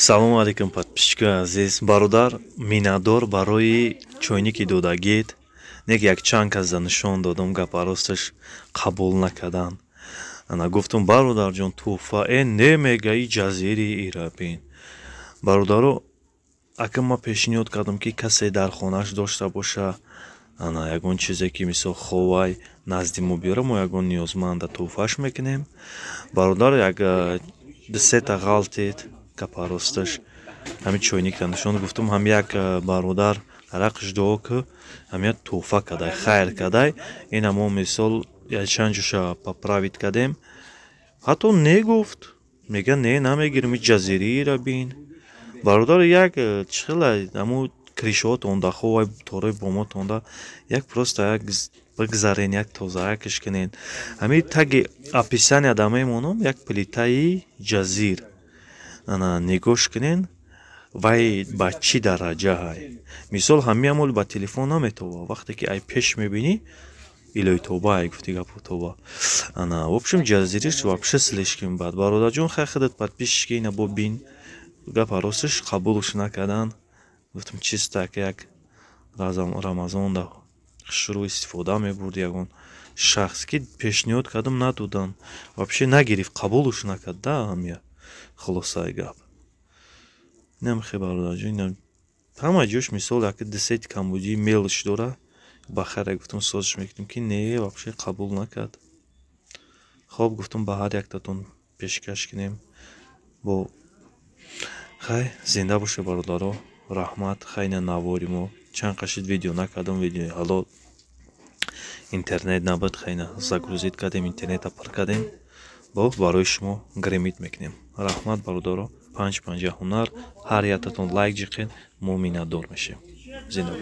Салому алейкум, подписчикои азиз. Бародар, миннатдор барои чойники додагит. Нек якчанд кас нишон додам, гапа росташ, қабул накардан. Ана гуфтум: «Бародарҷон, тӯҳфа». Э, не, мега, и ҷазири ирабин. Бародаро, ака, ма пешниҳод кардам, ки касе дар хонааш дошта боша, ана ягон чизе ки, мисол, ховай, назди мо биёра, мо ягон ниёзманда тӯҳфаш мекунем. Бародар, як дусета ғалтид, гапа росташ, ҳамин чойникра нишон гуфтум. Ҳам як бародар рақш дуо ку, ҳамя тӯҳфа кадай, хайр кадай. Ина мо, мисол, якчанд ҷоша поправить кардем. Ҳатто не гуфт, мега: «Не, намегирем, ҷазириира бин». Бародар, як чихела ҳаму крышаотонда ховай, тораи бомотонда як просто як бигзарен, як тозаакш кунен. Ҳамин таги описанияда мемонам як плитаи ҷазир, ана нигоҳш кунен, вай ба чӣ дараҷаҳай. Мисол, ҳамиамол ба телефон наметова, вақте ки ай пеш мебинӣ, илои тоба, ай гуфти гапу тоба. Ана, в общем, ҷазириш вообще слишком бад. Бародарҷон, хай, худат подписчики ина бо бин. Гапа росташ, қабулш накардан. Гуфтам, чисто як Рамазонда хушрӯ истифода мебурд ягон шахс, ки пешниҳод кардам, надодан, вообще нагирифт, қабулш накард да. Ҳамя хулосаи гап инам хе, бародарҷон, инам ҳама ҷош, мисол, як дусети камбудии мелочь дора. Ба хайра, гуфтам, созиш мекунем, ки не, вообще қабул накард. Хоб, гуфтам, ба ҳар яктатон пешкаш кунем. Бо хай, зинда боше, бародаро, раҳмат. Хайна навори мо чанд қашид видео накардам, видео ҳало интернет набуд. Хайна загрузить кардем, интернета пур кардем, бо барои шумо гремить мекунем. Раҳмат, бародаро. Панҷ панҷа ҳунар, ҳар яктатон лайк ҷиқен, мо миннатдор мешем. Зинда.